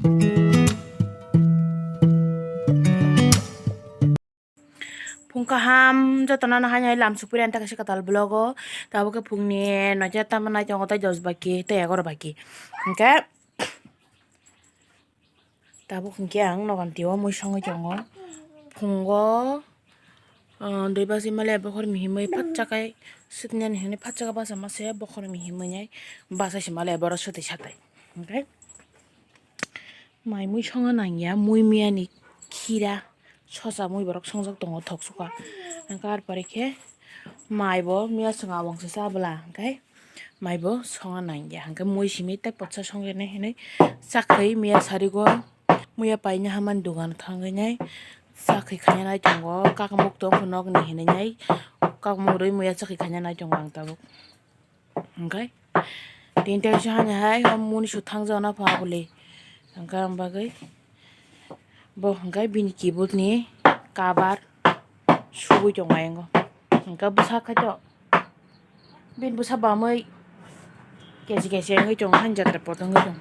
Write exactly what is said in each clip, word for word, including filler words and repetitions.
Phung kaham jotono no haino hai lamsok puri ani ta kaisa kwtal vlog o. Tabuk khe phungni noita tamo nai tongo tei dos baki tei egaro baki. Hwnkhe tabuk hwnkhe ang nogon tio mui songwi tongo. Phungo, ah, dui baji male bokhorni himwi phatsa khai sitnani hwnwi phatsa khe bachama se bokhorni himwi nai bachai se male borok swtwi satai. Hwnkhe mai mui songna nangya, mui miyani khira sosa mui borok songjak tongo thok suka. Hwnkhe ar pore khe mai bo miya chwng awang se cha bwla, hwnkhe mai bo songna nangya. Hwnkhe mui simi tei potsa songjaknai hinwi chakhwi miya sarigo muiya paina hamani dogan thangwi nai chakhwi khaina nai tongo. Kakamuk tongkha nokni hinwi nai kakamuk rwi muiya chakhwi khaina nai tongo ang tabuk. Hwnkhe tini teisa hani hai o muni su thangjakna pha bwlwi. Hwnkhe ang bagwi bo hwnkhe bini keyboard ni cover subui tongo ayang o. Hwnkhe bwsa khai to bini bwsa bamwi kechi kechi wngwi tongo hani jatra poto wngwi tongo.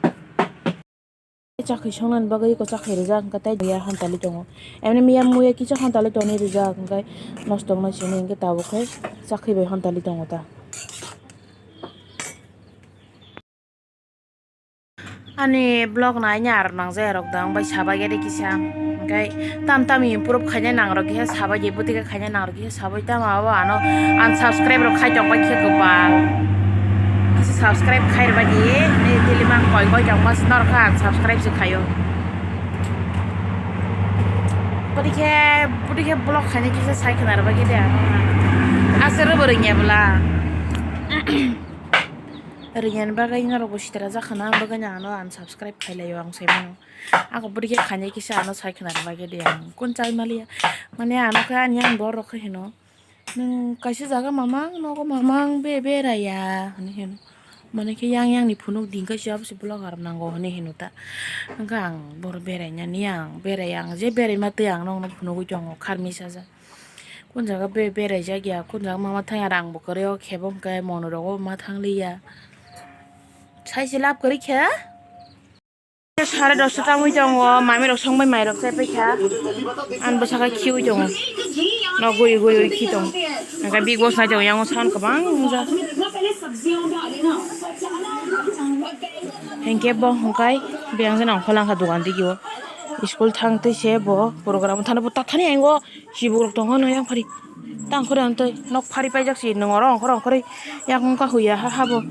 Chakhwi songnani bagwi eko chakhwi rijak, hwnkhe tei ya hantali tongo. Emni miya muya kisa hantali tongwi rijak, hwnkhe nosto wngnai sini, hwnkhe tabuk khe chakhwi bai hantali tongo ta. Ani vlog naina aro nangjak rok dang bai sabai gede kisa, hwnkhe tam tam improve khaina nang rok kisa sabai de bwtwi khe khaina nang rok kisa sabai tamo abo ano unsubscribe rok khai tong bai khe kwpal. Kisa subscribe khai rwbaidi, ni daily mang koi koi tongma se norokha unsubscribe se khaio. Bwdikhe, bwdikhe block khaina kisa sai khwna rwbaidi ano. Aswk rwbo rwngya bwla. Rwngyani bagwi norokbo sitra jakhana, ang bagwino ano unsubscribe khailaio ang saimano. Ako bwdikhe khaina kisa ano sai khwna rwbaidi ang kun chai maliya. Mane ano khe ani ang borok khe hino. Nwng kaisa jaga mamang nogo mamang be beraiya hinwi hino. Mane khe yang yang ni phunuk ding kaisa abo se vlogger nango hinwi hino ta. Hwnkhe ang boro berainani ang berai ang je berai ma twi ang nokno phunugwi tongo kharmi saja. Kun jaga be berai jakya kun jaga ma ma thangya rang bo kwrwi o khe bo hwnkhe mono rogo ma thangliya. Sai se lab kwrwi khe. Sare dosta tangwi tongo, mami rok songbai mai rok chai paikha. Ang bwsakhe khiwi tongo. Nok guri guri guri khi tongo. Hwnkhe Bigg Boss nai tongo, yang sound kwbang wngjak. Hinkhe bo hwnkhe biyang jani ongkholangkha dogan digio. School thang twi se bo program thani bo tathani ang o chibuk rok tongo no yang phari. Tang khori ang twi nok phari paijak si nwng oro ongkhor ongkhorwi yakung kahuya ha habo.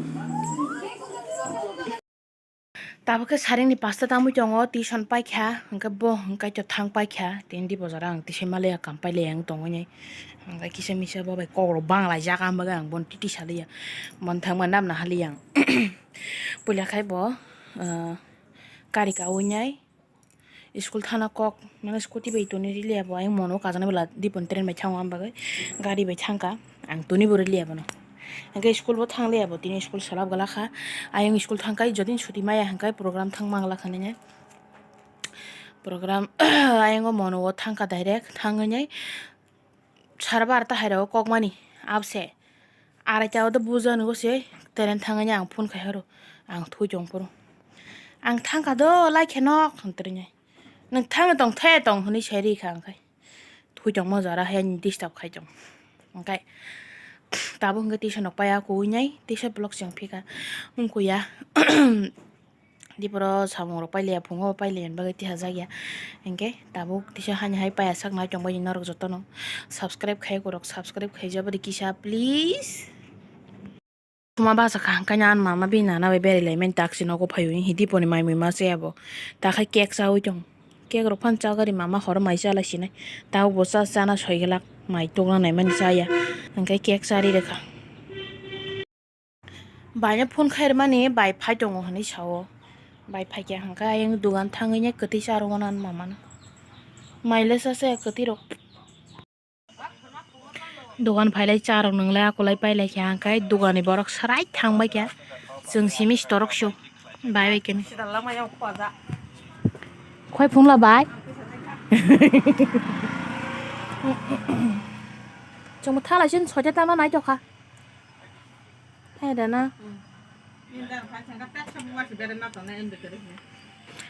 Tabuk khe saringni pasta tangwi tongo, tuition paikha, hwnkhe bo hwnkhe to thang paikha, tini di bojaro ang tisa maliya kam pailai ang tongwi nai. Hwnkhe kisa misa bo bai kokrok bang laijak, ang bagwi ang bono titi saliya. Bono thangma namna haliya ang. Puila khai bo, ah, kari kaui nai. School thana kok, mane scooty bai toni riliya bo, ayang mono kajaknai bwla dipon train bai thango, ang bagwi gari bai thangkha, ang toni bo riliya bono. Hwnkhe school bo thangliya bo, tini school salab gwlakha, ayang school thangkha, jodin suti maya hwnkhe program thang manglakha nini. Program ayang o mono o thangkha direct, thangwi nai. Sara barota hai rok o kokmani abse. Araita o do buja nugo se, teren thangwi ang phone khai horo. Ang thui tong phuru. Ang thangkha do, lai khe nok, hwn twi nai. Nwng thang tong, the tong, hwnwi sai ri kha ang khai. Thui tongma jora hai ani disturb khai tong. Hwnkhe tabuk hwnkhe tisa nok paiya kuwi nai, tisa block cheng phika. Wngkha ya. Diporo samung rok pailiya, phungo pailiya bagwi tiha jakya. Hinkhe tabuk tisa hani hai paiya sak nai tongbai norok jotono. Subscribe khai korok, subscribe khaijak bwdwi kisa please. Thuma basa kaham khe ani mama bini nana bai berai lai mani taksi nogo phaio, hini diponi mai mui ma se abo. Ta khai cake chawi tong. Cake rok phano chagari mama horo mai chala sinai. Tabuk bo cha chana soi glak mai tokna nai mani chaya. Hinkhe cake chari rwkha. Bai no phone khairwmani bai phai tongo hinwi sao. Bai phaikha hwnkhe ayang dogan thangwi nai kwtwi cha rwmani mamano. Mai le cha cha kwtwi rok. Dogan phailai cha rok nwnglai akolai pailai kha hwnkhe dogani borok swrai thangbai kha. Chwng simi sitorok su bai bai khe. Khoi phunla bai. Chwngbo thala chini soita tama naitokha. Hai da na.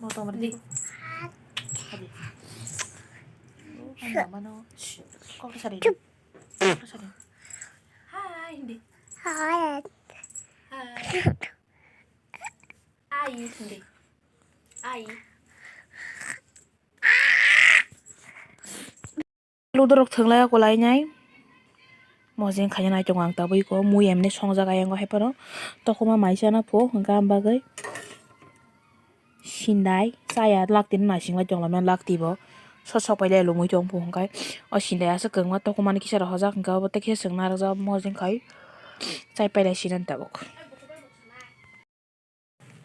Mo tong di. Hadi. Oh, ang mama no. Shh. Kok sari. Kok sari. Hi, hindi. Hi. Hi. Ai, hindi. Ai. Ludo rok thwnglai o kwlai nai. Mojeng khaina nai tongo ang tabui ko. Mui emne songjak ayang o hai phano. Tokoma mai chana pho hwnkha am bagwi. Sindai chaya lak tini naising lai tongla mani lak tibo. Sot sok pai lai lomui tong pho hwnkhe. O sindai aswk kwbangma tokoma ni kisa rohorjak hwnkhe obo tei kisa chwng narwkjak mojeng khai. Chai pai lai sinani tabuk.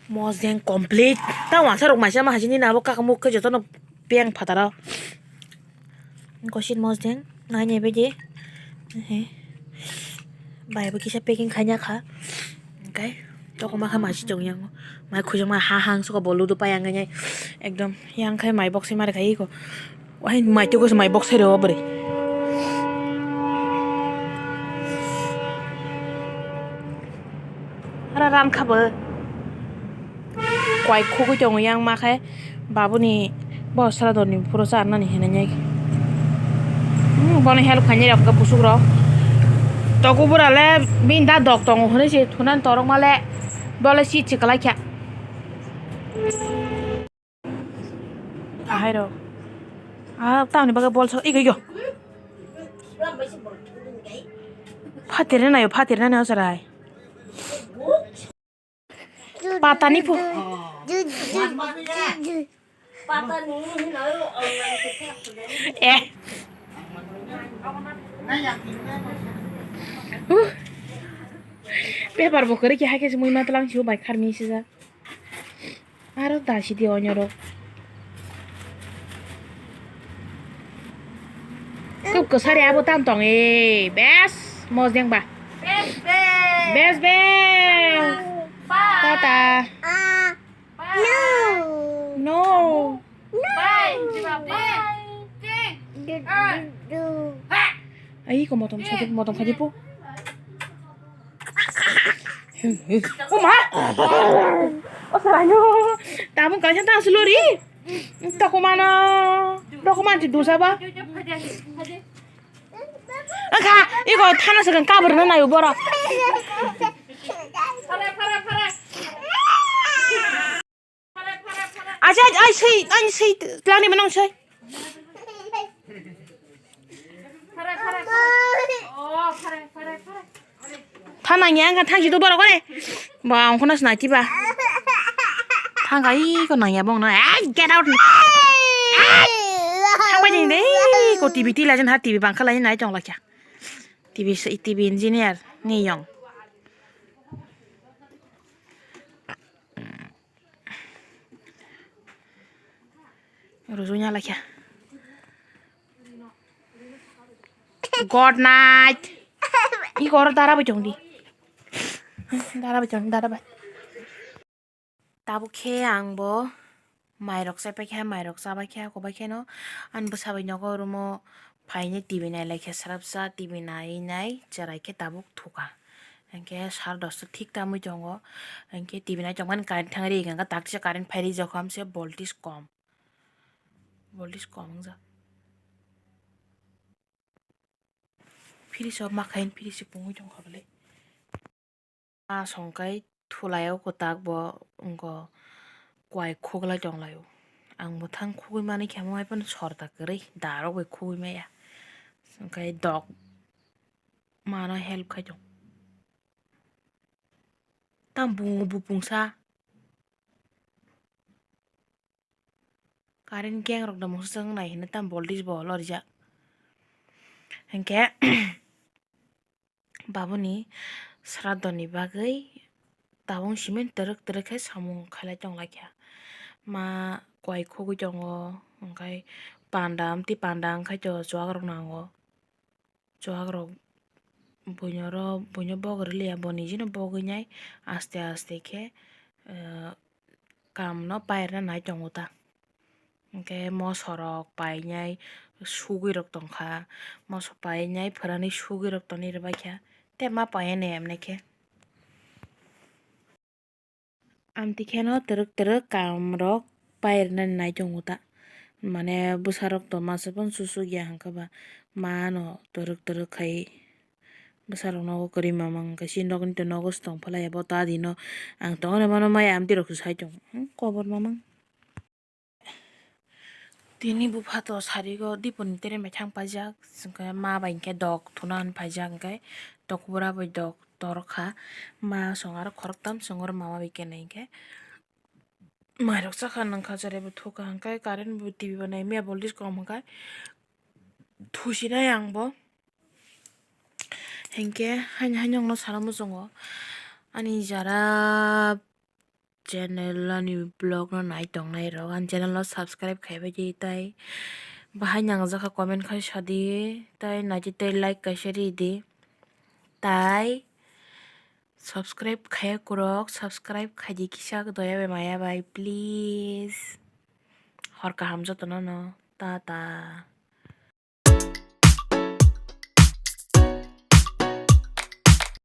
Mojeng complete. Ta wansa rok maisa ma hasini nabo kaka muk khe jotono peng phataro. Gosit mojeng nai nai baidi. Ehe. Bai bo kisa packing khaina kha. Hwnkhe tokoma kha masi tong yang. Mai khujak ma ha hang suka bolu do payang nai. Ekdom yang khai mai box mari khai ko. Wahai mai tugo se mai box hai rw bwrwi. Hara ran kha bo. Kwai khugui tongo yang ma khe babuni bo sara doni phuru cha nani hinwi. Hmm, bono help khainai rok khe busuk rok. Toku bura le bini da dok tongo hinwi se thunan torok ma le bole si chikalai kha. Ahai rok. Ah, tamni bagwi bol so, igo, igo. Phatirna nayo, phatirna nayo sarai. Patani pho. Eh. Uh. Paper bo kwrwi khe hai khe se mui ma tlang sio bai kharmi sijak. Aro dasi di onyorok. Kub kwsari abo tam tong e bes mojeng ba. Best, best. Tata. No. No. Ai, ko motom sadi, motom khaji po. O ma. O saranyo. Tabung kaisa ta sulori. Takumana. Takuman ti dusa ba. Angkha, iko thana sakang kabar na nayo bora. Aja, ai sei, ai sei, tlangni manang sei. Thana ngiya angkha thangsi to bora kore. Ba, angkho na sinai tiba. Thangka iko nangya bong na. Ai, get out. Ai. Thangbai jeng dei, ko T V tila jen ha T V bangkha lai nai tong lakya. T V se-, T V engineer ni yong. Rujunya lakya. Good night. Iko oro dara bai chong di. Dara bai chong, dara bai. Tabuk khe ang bo mairok chai paikha, mairok chabaikha, kobaikha no ani bwsa bai nogo room o phainai T V nai laikha, srapsa T V nai nai cherai khe tabuk thuka. Hinkhe sar dosta thik tamwi tongo, hinkhe T V nai tongmani current thangri, hinkhe tak tisa current phairi jokham se voltage kom, voltage kom wngjak. Fridge o makhain fridge se pungwi tongkha bwle. Asongkai thulai o kwtak bo wngkha kwai khuklai tonglaio. Ang mwthang khugwi manikhe amo hai phano sorta kwrwi darok bai khugwi maya. Hwnkhe dok mano help khai tong. Tamo bungo bupungsa. Current gang rok da mungsa chwng nai hinwi tamo voltage bo lorijak. Hinkhe babuni sraddhoni bagwi tabung simi twrwk twrwk khe samung khailai tonglaikha. Ma kwai khugwi tongo, hwnkhe panda, amtwi panda wngkhaito chuwak rok nango. Chuwak rok buino oro, buino bok rwliya, bo nijino bogwi nai aste aste khe, eh, kamno pairwna nai tongo ta. Hinkhe moso rok painai sugwi rok tongkha, moso painai phwrani sugwi rok tongwi rwbaikha, tei ma paiya ne emne khe. Amtwi kheno twrwk twrwk kam rok pairwna nai tongo ta, mane bwsa rok to masa phano susuk ya hwnkhe ba mano twrwk twrwk khai bwsa rok nogo kwrwi mamang hwnkhe chini nokni to nogo se tong phalai ya bo ta dino ang tongna mano maya amtwi rok se sai tongo, hmm, kobor mamang. Tini bupha to sarigo diponi tere methang paijak, hwnkhe ma bai hwnkhe dok thuna hwn paijak, hwnkhe tokbura bai dok torkha, ma song aro khoroktham song oro mama bai kenai hwnkhe mairok chakha nangkha, cherai bo thukha, hwnkhe current bo T V bo nai maya voltage kom hwnkhe thusinai ang bo. Hinkhe haino haino wngno sana muchungo ani jara channel ani vlog no nai tongnai rok ani channel no subscribe khaibai di, tai bahai nangjakha comment khai sadi, tai naidi tai like kaisa ridi, tai subscribe khaiya kwrwk subscribe khaidi kisa doya bai maya bai please. Hor kaham jotono no, tata.